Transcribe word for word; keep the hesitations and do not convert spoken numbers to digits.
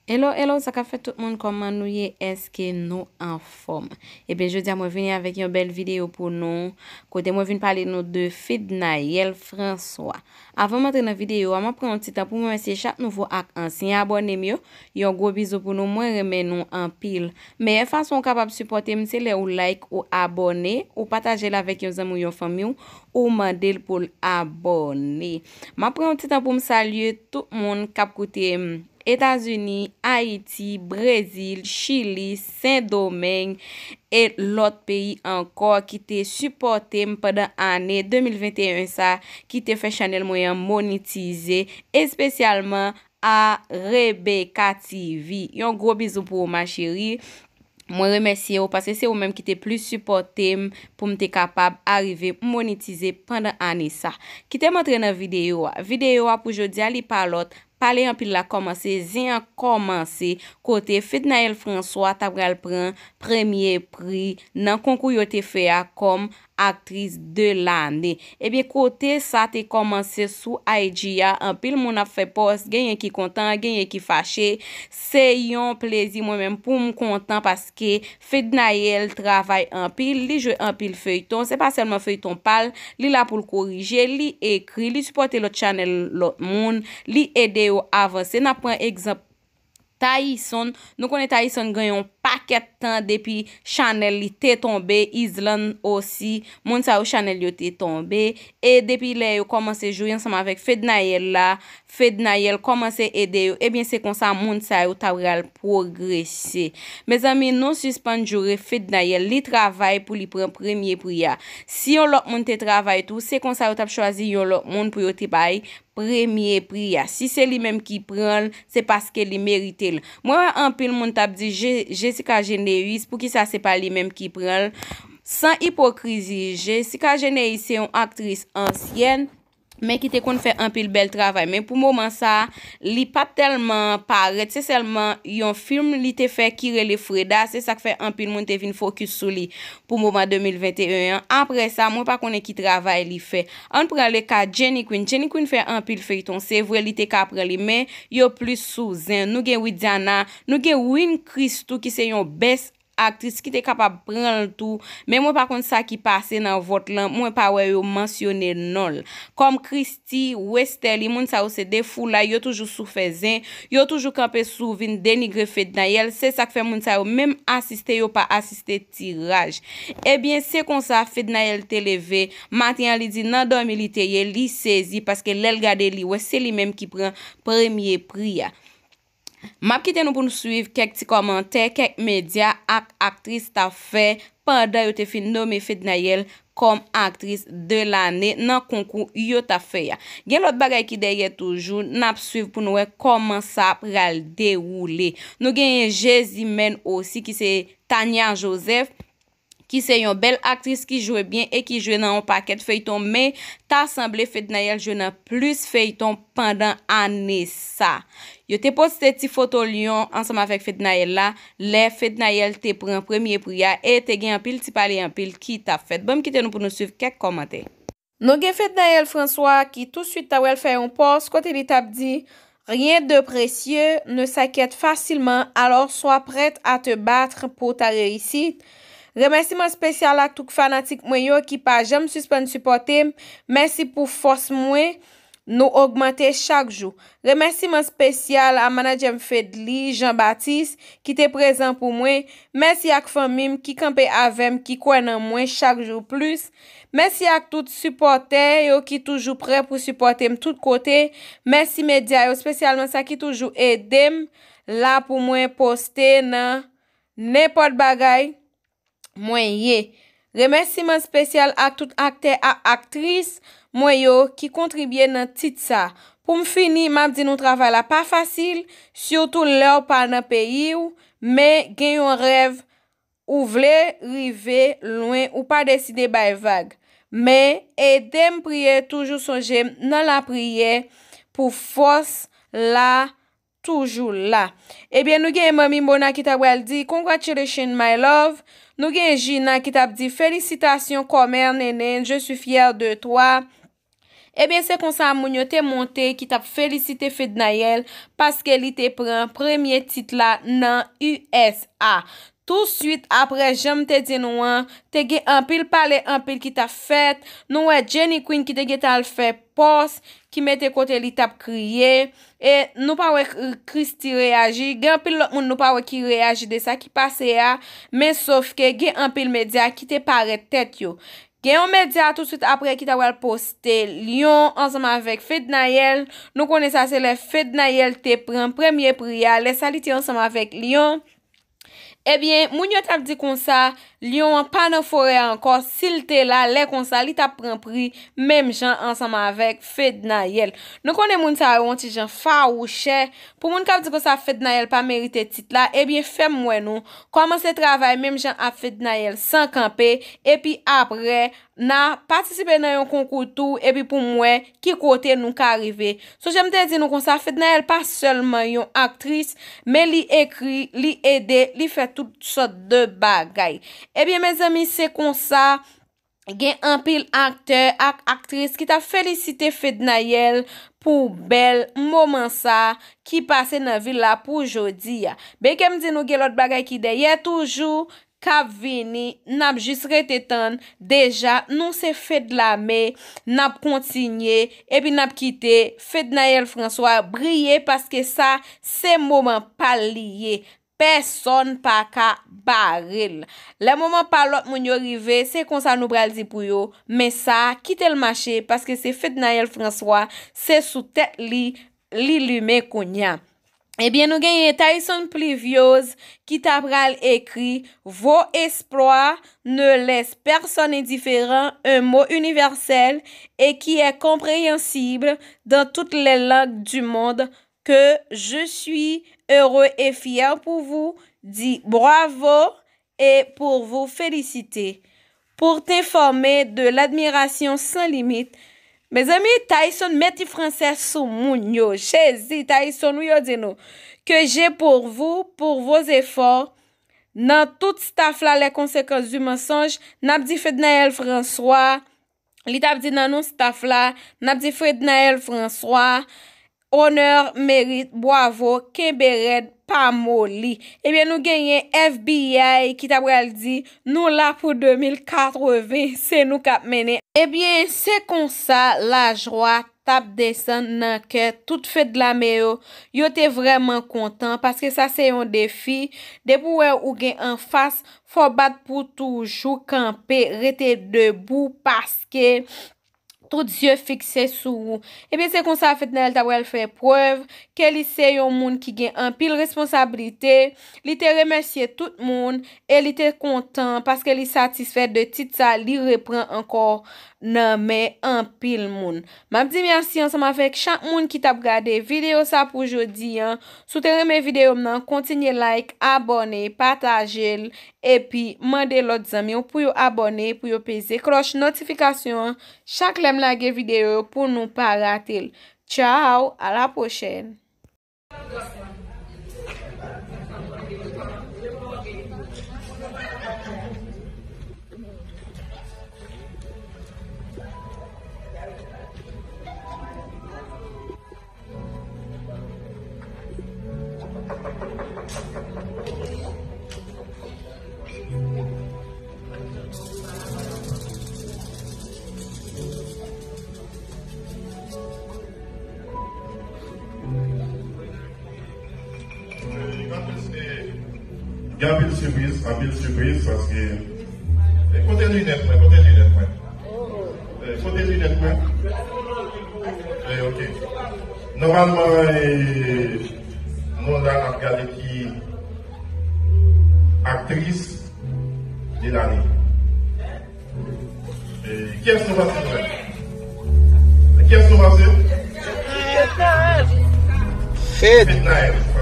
Hello, hello, sa k ap fèt tout moun, kòman nou ye? Èske nou anfòm? Ebyen, jodi a mwen vini avèk yon bèl videyo pou nou, kote mwen vin pale nou de Fednaelle François. Avan m antre nan videyo a, m ap pran yon ti tan pou m remèsye chak nouvo ak ansyen abòne m yo. Yon gwo bizou pou nou, mwen renmen nou anpil. Meyè fason ou kapab sipòte m, se lè ou like, ou abòne, ou pataje l avèk yon zanmi w, yon fanmi w, ou mande l pou l abòne. M ap pran yon ti tan pou m salye tout moun k ap koute m. Etazini, Ayiti, Brezil, Chili, Sendomeng e lòt peyi ankò ki te sipòte m pandan ane de mil venteyen sa, ki te fè chanèl mwen an monetize, espesyalman a Rebecca T V. Yon gwo bizou pou ou, ma chérie. Mwen remèsye ou paske se ou menm ki te plis sipòte m pou m te kapab arive monetize pandan ane sa. Kite m antre nan videyo a. Videyo a pou jodi a, li pa lòt. Pale anpil la kòmanse, zen an kòmanse, kote Fednaelle François ta pral pran premye pri nan konkou yo te fè a kòm aktris de lane. Ebyen, kote sa te kòmanse sou I G a, anpil moun ap fè pòs, genyen ki kontan, genyen ki fache. Se yon plezi mwen menm pou m kontan paske Fednaelle travay anpil, li jwe anpil feyton. Se pa sèlman feyton pa l, li la pou l korije, li ekri, li sipòte lòt chanèl lòt moun, li ede yo avanse. N ap pran egzanp Tayson. Nou konnen Tayson gen yon pakèt tan depi chanèl li te tonbe, Island osi, moun sa yo chanèl yo te tonbe. E depi lè yo kòmanse jwe ansanm avèk Fednaelle la, Fednaelle kòmanse ede yo, ebyen se konsa moun sa yo ta pral pwogrese. Mezanmi, nou sispann joure Fednaelle, li travay pou li pran premye pri a. Si yon lòt moun te travay tou, se konsa yo t ap chwazi yon lòt moun pou yo te bay premye pri a. Si se li menm ki pran l, se paske li merite l. Mwen wè anpil moun t ap di Je- Jessica Généus, poukisa se pa li menm ki pran l? San ipokrizi, Jessica Généus se yon aktris ansyèn, men ki te konn fè anpil bèl travay. Men pou moman sa, li pa t tèlman parèt. Se sèlman yon fim li te fè ki rele Freda. Se sa k fè anpil moun te vin fokis sou li pou moman de mil venteyen an. Apre sa, mwen pa konnen ki travay li fè. Ann pran le ka Jenny Queen. Jenny Queen fè anpil feyton. Se vre, li te ka pran li, men yo plis sou zen. Nou gen Widiana, nou gen Wynn Christou ki se yon bèst aktris ki te kapab pran l tou, men mwen pa konn sa ki pase nan vòt lan, mwen pa wè yo mansyone non l. Kòm Christy, Westerlie, moun sa yo se de foulay, yo toujou sou fè zen, yo toujou kanpe sou vin denigre Fednaelle, se sa k fè moun sa yo menm asiste, yo pa asiste tiraj. Ebyen, se konsa Fednaelle te leve, maten an li di nan dòmi li te ye, li sezi, paske lè l gade li wè se li menm ki pran premye pri a. M ap kite nou pou nou swiv kèk ti kòmantè kèk medya ak aktris t ap fè pandan yo te fin nome Fednaelle kòm aktris de lane nan konkou yo t ap fè a. Gen lòt bagay ki dèyè toujou, n ap swiv pou nou wè kòman sa pral dewoule. Nou genyen Jezimèn osi ki se Tania Joseph, ki se yon bèl aktris ki jwe byen e ki jwe nan yon pakèt feyton, men ta sanble Fednaelle jwe nan plis feyton pandan ane sa. Yo te poste ti foto lyon ansanm avèk Fednaelle la, lè Fednaelle te pran premye pri a e te gen anpil ti pale anpil ki t ap fèt. Ban m kite nou pou nou swiv kèk kòmantè. Nou gen Fednaelle François ki touswit ta pral fè yon pòs kote li t ap di: Rien de précieux ne s'acquiert facilement, alors sois prête à te battre pour ta réussite. Remèsiman espesyal ak tout fanatik mwen yo ki pa janm sispann sipòte m. Mèsi pou fòs mwen. Nou ogmante chak jou. Remèsiman espesyal a manadjè m Fedly Jean Baptiste ki te prezan pou mwen. Mèsi ak fanmi m ki kanpe avè m, ki kwè nan mwen chak jou plis. Mèsi ak tout sipòtè yo ki toujou prè pou sipòte m tout kote. Mèsi medya yo, espesyalman sa ki toujou ede m la pou mwen poste nan nenpòt bagay mwen ye. Remèsiman espesyal ak tout aktè ak aktris mwen yo ki kontribye nan tit sa. Pou m fini, m ap di nou travay la pa fasil, sitou lè w pa nan peyi w, men gen yon rèv ou vle rive lwen, ou pa deside bay vag. Men, ede m priye, toujou sonje m nan lapriyè pou fòs la toujou la. Ebyen, nou gen Manmi Mona ki ta pral di: Congratulations, my love. Nou gen Gina ki t ap di: Félicitations, commère Nénén, je suis fière de toi. Ebyen, se konsa moun yo te monte ki t ap felisite Fednaelle paske li te pran premye tit la nan U S A. Touswit apre, jan m te di nou an, te gen anpil pale, anpil ki t ap fèt. Nou wè Jenny Queen ki te gentan al fè pòs, ki mete kote li t ap kriye. E nou pa wè K-, Christie reyaji. Gen anpil lòt moun nou pa wè ki reyaji de sa ki pase a. Men sof ke gen anpil medya ki te parèt tèt yo. Gen yon medya touswit apre ki ta pral poste Lion ansanm avèk Fednaelle. Nou konnen sa se lè Fednaelle te pran premye pri a, lè sa li te ansanm avèk Lion. Ebyen, moun yo t ap di konsa, Lion an pa nan forè a ankò, si l te la, lè konsa, li t ap pran pri menm jan ansanm avèk Fednaelle. Nou konnen moun sa yo yon ti jan fawouchè. Pou moun k ap di konsa Fednaelle pa merite tit la, ebyen, fè m wè nou kòmanse travay menm jan ap Fednaelle san kanpe, epi apre, n a patisipe nan yon konkou tou, epi pou m wè ki kote nou ka rive. Sonje m te di nou konsa, Fednaelle pa sèlman yon aktris, men li ekri, li ede, li fè tout sòt de bagay. Ebyen, mezanmi, se konsa, gen anpil aktè ak aktris ki t ap felisite Fednaelle pou bèl moman sa ki pase nan vil la pou jodi a. Benke m di nou gen lòt bagay ki dèyè toujou, k ap vini, n ap jis rete tann. Deja, nou se Fedlame, n ap kontinye, epi n ap kite Fednaelle François briye, paske sa, se moman pa l li ye. Pèsonn pa ka bare l. Lè moman pa lòt moun yo rive, se konsa nou pral di pou yo, men sa, kite l mache, paske se Fednaelle François, se sou tèt li, li limen kounya. Ebyen, nou genyen Tyson Pluviose ki ta pral ekri: Vos exploits ne laissent personne indifférent, un mot universel et qui est compréhensible dans toutes les langues du monde, que je suis heureux et fier pour vous, dit bravo et pour vous féliciter. Pour t'informer de l'admiration sans limite. Mezanmi, Tyson mete fransè sou moun yo. Jezi, Tyson, wi, yo di nou. Que j'ai pour vous, pour vos efforts. Nan tout staff la, les conséquences du mensonge, n ap di Fednaelle François, li t ap di nan non staff la, n ap di Fednaelle François, honneur, mérite, bravo, kenbe rèd, pa moli. Ebyen, nou genyen F B I ki ta pral di, nou la pou de mil katreven, se nou k ap mennen. Ebyen, se konsa lajwa t ap desann nan kè tout Fedlame yo. Yo te vrèman kontan, paske sa se yon defi. Depi w wè ou gen anfas, fò w bat pou toujou kanpe, rete debou, paske tout zye fikse sou ou. Ebyen, se konsa Fednaelle ta pral fè prèv ke li se yon moun ki gen anpil responsablite. Li te remèsye tout moun e li te kontan paske li satisfè de tit sa li repran ankò nan men anpil moun. M ap di mèsi ansanm avèk chak moun ki t ap gade videyo sa pou jodi an. Si w te renmen videyo m nan, kontinye like, abòne, pataje l, epi mande lòt zanmi w pou yo abòne, pou yo peze klòch notifikasyon an chak lè m lage videyo yo pou nou pa rate l. Tchao, à la prochaine! Gen anpil sipriz, anpil sipriz, paske, e, kote linèt mwen, kote linèt mwen? E, kote linèt mwen? E, ok. Nòmalman, e, nou la n ap gade ki aktris de lane. E, kiyès nou panse nou menm? Kiyès nou panse? Fed. Fednaelle.